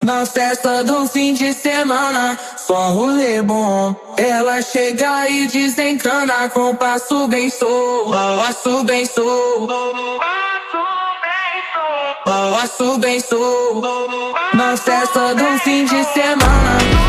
Na festa do fim de semana, só rolê bom. Ela chega e desencana com passo bem solto, passo bem solto, passo bem solto. Na festa do fim de semana.